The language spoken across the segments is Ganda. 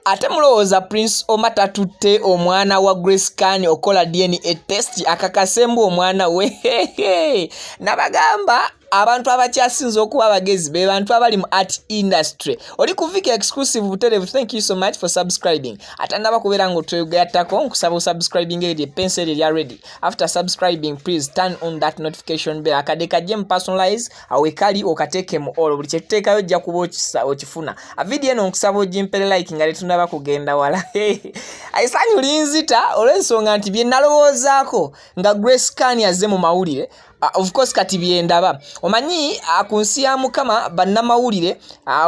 Ate mulowooza Prince Omar tatutte omwana wa Grace Khan okukola DNA test akakase mbu omwana we? Nabagamba abantu abakyasinze okuba abagezi be bantu abali mu art industry. Oli ku Vicky Exclusive butereevu. Thank you so much for subscribing. Atannaba kubeera ng'otwegattako, nkusaba osubscribing eri epensi eryo erya ready. After subscribing, please turn on that notification bell. Akade kajje mu personalize awo ekali okateeke mu all, buli kyetuteekayo ojja kuba okifuna. Vidiyo eno nkusaba ogimpere like nga tetunaba kugenda wala. Essanyu linzita olw'ensonga nti bye nalowoozaako nga Grace Khan azze mu mawulire, of course kati byendaba. Omanyi, ku nsi ya Mukama bannamawulire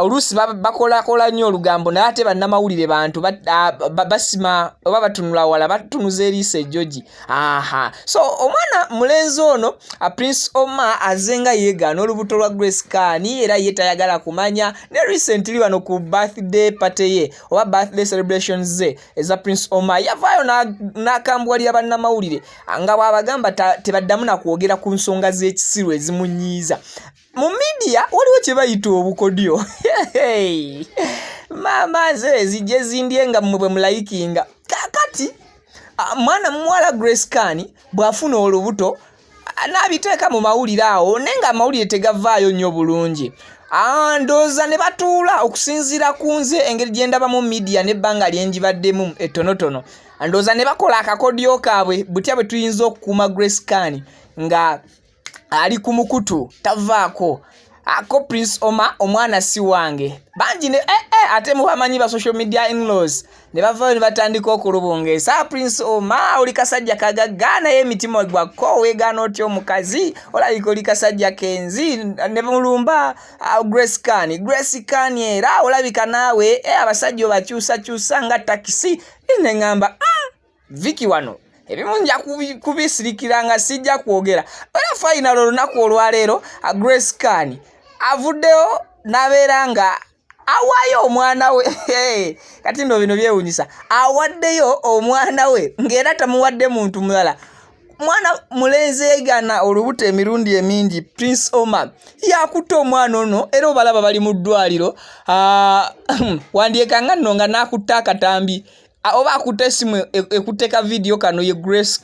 oluusi bakolakola nnyo olugambo, naye ate bannamawulire bantu basima oba batunula wala, batunuza eriiso ejjogi. Aha, so omwana mulenzi ono, Prince Omar, azze nga yeegaana olubuto lwa Grace Khan, era ye tayagala kumanya. Ne recently wano ku birthday party ye oba birthday celebrations ze eza Prince Omar, yavaayo n'akambuwalira bannamawulire nga bw'abagamba tebaddamu nakwogera ku nsonga z'ekisiru ezimunyiiza. Mu media waliwo kye bayita obukodyo. Maama, nze zijje zindye nga mmwe bwe mulayikinga. Kaakati mwana muwala Grace Khan bw'afuna olubuto n'abiteeka mu mawulire awo, naye nga amawulire tegavaayo nnyo bulungi. Ndowooza ne batuula, okusinziira ku nze engeri gye ndabamu media n'ebbanga lye ngibaddemu ettonotono, ndowooza ne bakola akakodyo kaabwe, butya bwe tuyinza okukuuma Grace Khan nga ali ku mukutu tavaako ako Prince Omar omwana si wange. Bangi ne ate mubamanyi ba social media in-laws ne bavaayo ne batandika okulubungeesa Prince Omar, oli kasajja kagagga naye emitima gwakko weegaana otya omukazi, olabika oli kasajja kenzi. Ne mulumba Grace Khan. Grace Khan era olabika naawe abasajja obakyusakyusa nga takisi. Ne ŋŋamba, Vicky, wano ebimu nja kubisirikira nga sijja kwogera. Era final olunaku olwaleero Grace Khan avuddeyo n'abeera nga awaayo omwana we. Kati nno bino byewunyisa, awaddeyo omwana we ng'era tamuwadde muntu mulala. Mwana mulenzi yeegaana olubuto emirundi emingi, Prince Omar yakutte omwana ono, era obalaba bali mu ddwaliro. Wandyekanga nno nga n'akutte akatambi oba akutte essimu ekutte ka vidiyo kano ye Grace.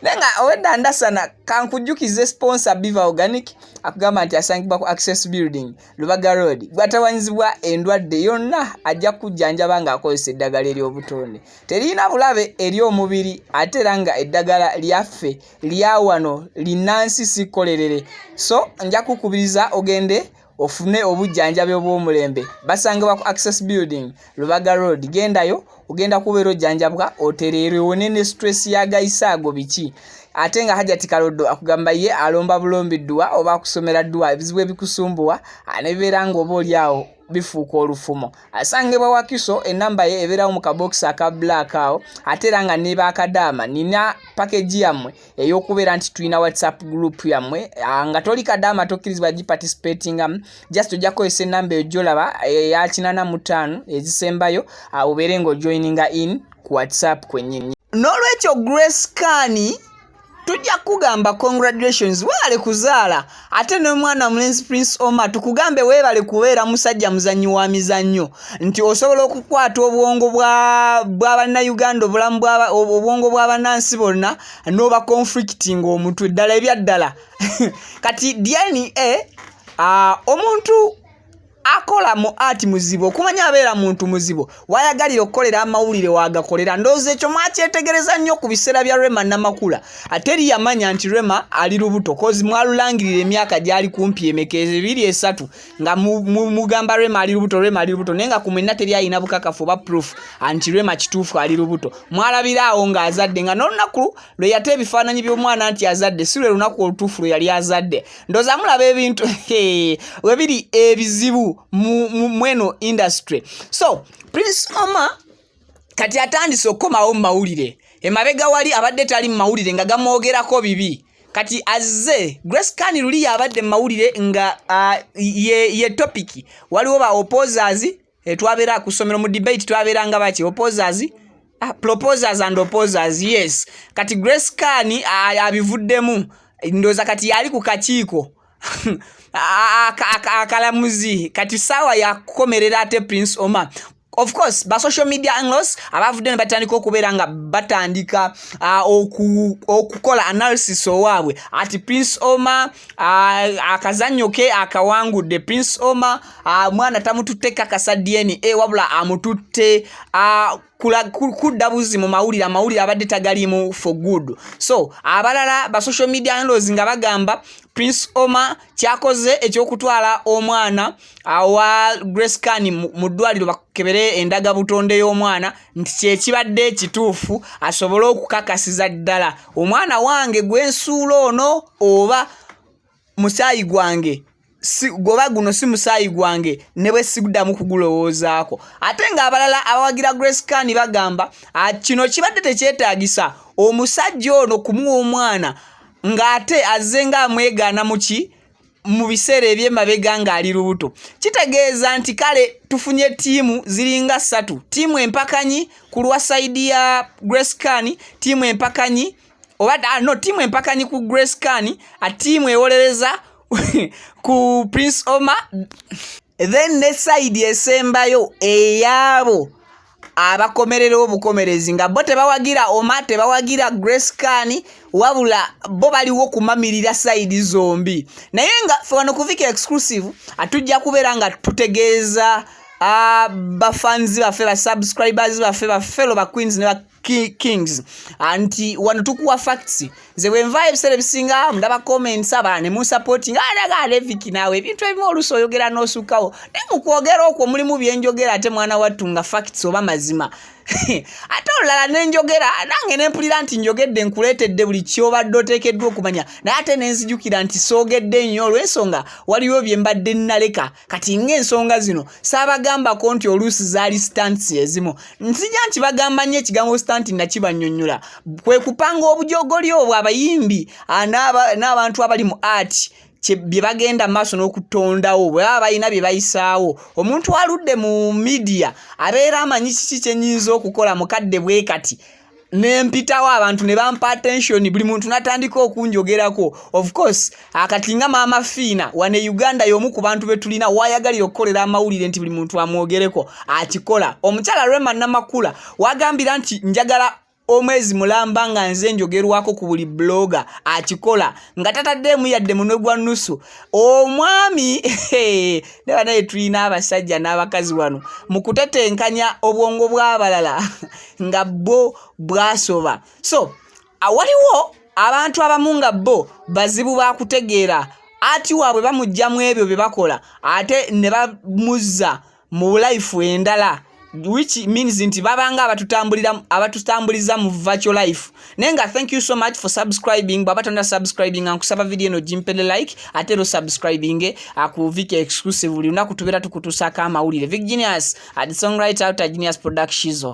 Naye nga obwedda ndasana, kankujjukize sponsor Biva Organic, akugamba nti asangibwa ku Access Building, Lubaga Road. Gwatawanyizibwa endwadde yonna, ajja kujjanjaba ng'akozesa eddagala ery'obutonde, teririna bulabe eri omubiri, ate era nga eddagala lyaffe lya wano linnansi, si kkolerere. So nja kukubiriza ogende ofune obujjanjabi obw'omulembe. Basangibwa ku Access Building, Lubaga Road. Gendayo, ogenda kubeera ojjanjabwa otereere, owone ne stress ya gayisa ago biki. Ate nga Hajati Kaloddo akugamba ye alomba bulombi dduwa oba akusomera dduwa, ebizibu ebikusumbuwa ne bibeera ng'oba oli awo bifuuka olufumo. Asangibwa Wakiso, enamba ye ebeerawo mu kabokisi aka black awo. Ate era nga ne bakadaama, nina package yammwe ey'okubeera nti tulina WhatsApp group yammwe. Nga toli kadaama tokkirizibwa giparticipatingamu, just ojja kukozesa enamba eyo gy'olaba eya 85 ezisembayo, obeere ng'ojoininga in ku WhatsApp kwennyini. N'olwekyo Grace Khan, tujja kugamba congratulations, weebale kuzaala. Ate n'omwana mulenzi Prince Omar, tukugambe weebale kubeera musajja muzannyi wa mizannyo, nti osobola okukwata obwongo bwa bannayuganda, obulamu, obwongo bwa bannansi bonna n'oba conflicting omutwe ddala ebyaddala. Kati DNA, omuntu akola mu art muzibu okumanya, abeera muntu muzibu, wayagalira okukolera amawulire wagakolera. Ndowooza ekyo mwakyetegereza nnyo ku biseera bya Rema Namakula. Ate eri yamanya nti Rema ali lubuto, 'cause mwalulangirira emyaka gyali kumpi emeka, 2, 3, nga mugamba Rema ali lubuto, Rema ali lubuto, naye nga ku mwenna teri alina bukakafu oba proof nti Rema kituufu ali lubuto. Mwalabira awo ng'azadde, nga n'olunaku lwe yata ebifaananyi by'omwana nti azadde si lwe lunaku olutuufu lwe yali azadde. Ndowooza mulaba ebintu we biri ebizibu mu eno industry. So Prince Omar kati atandise okukomawo mu mawulire. Emabega wali abadde tali mu mawulire nga gamwogerako bibi, kati azze. Grace Khan luli yabadde mu mawulire nga ye topic. Waliwo ba opposers, twabeera ku ssomero mu debate, twabeeranga baki, opposers. Proposers and opposers, yes. Kati Grace Khan abivuddemu, ndowooza kati yali ku kakiiko akalamuzi. Kati saawa yakukomerera ate Prince Omar. Of course, ba social media anglos abavudde ne batandika okubeera nga batandika okukola analysis owaabwe ati Prince Omar akazannyo ke akawangudde. Prince Omar mwana tamututte kakasa DNA, wabula amututte kudda buzi mu mawulire, amawulire abadde tagalimu for good. So abalala ba social media handles nga bagamba Prince Omar kyakoze ekyokutwala omwana wa Grace Khan mu ddwaliro bakebere endagabutonde y'omwana nti kyekibadde ekituufu, asobole okukakasiza ddala omwana wange gwensuula ono oba musaayi gwange si, goba guno si musaayi gwange ne bwe siguddamu kugulowoozaako. Ate ng'abalala abawagira Grace Khan bagamba kino kibadde tekyetaagisa omusajja ono kumuwa omwana ng'ate azze ng'amwegaana muki mu biseera ebyemabega ng'ali lubuto. Kitegeeza nti kale tufunye ttiimu ziringa ssatu: ttiimu empakanyi ku lwa side ya Grace Khan, ttiimu empakanyi oba no, ttiimu empakanyi ku Grace Khan, ttiimu ewolereza ku Prince Omar, then ne side esembayo eyaabo abakomerera obukomerezi nga bo tebawagira Omar, tebawagira Grace Khan, wabula bo baliwo kumamirira side zombi. Naye nga fe wano ku Viki Exclusive atujja kubeera nga tutegeeza bafanzi baffe, basubscribers baffe, bafellow ba queens ne ba kings nti wano tukuwa facts. Nze bwe nvaayo ebiseera ebisinga ndaba comments, abalala ne musupporting adaga Viki naawe ebintu ebimu oluusi oyogera n'osukkawo, naye mu kwogera okwo mulimu byenjogera ate mwana wattu nga facts oba mazima. Ate olulala nenjogera nange nempulira nti njogedde, nkuleetedde buli kyobadde oteekeddwa okumanya, naye ate nenzijukira nti soogedde nnyo olw'ensonga waliwo bye mbadde nnaleka. Kati ng'ensonga zino saabagambako nti oluusi zaali stunts ezimu, nzija nti bagamba nnyo ekigambo stunt, nakibannyonnyola kwe kupanga obujogoli obwo abayimbi n'abantu abali mu art bye bagenda maaso n'okutondawo bwe baba balina bye bayisaawo. Omuntu aludde mu media abeera amanyi kiki kyenyinza okukola mukadde bwe kati nempitawo abantu ne bampa attention, buli muntu natandika okunjogerako. Of course, akati nga Maama Fiina wano e Uganda y'omu ku bantu be tulina wayagalira okukolera amawulire nti buli muntu amwogereko, akikola. Omukyala Rema Namakula wagambira nti njagala omwezi mulamba nga nze njogerwako ku buli blogger, akikola nga tataddeemu yadde munwe gwa nusu. Omwami neba naye tulina abasajja n'abakazi wano mu kutetenkanya obwongo bw'abalala nga bwo bwasoba. So waliwo abantu abamu nga bo bazibu bakutegeera, ati waabwe bamuggyamu ebyo bye bakola ate ne bamuzza mu life endala, which means nti babanga abatutambuliza mu virtual life. Naye nga thank you so much for subscribing. Bwaba tonna subscribing, nkusaba video eno gimpere like ate era osubscribing ku Viki Exclusive. Buli lunaku tubeera tukutuusaako amawulire. Vic Genius, the songwriter out Genius Productions.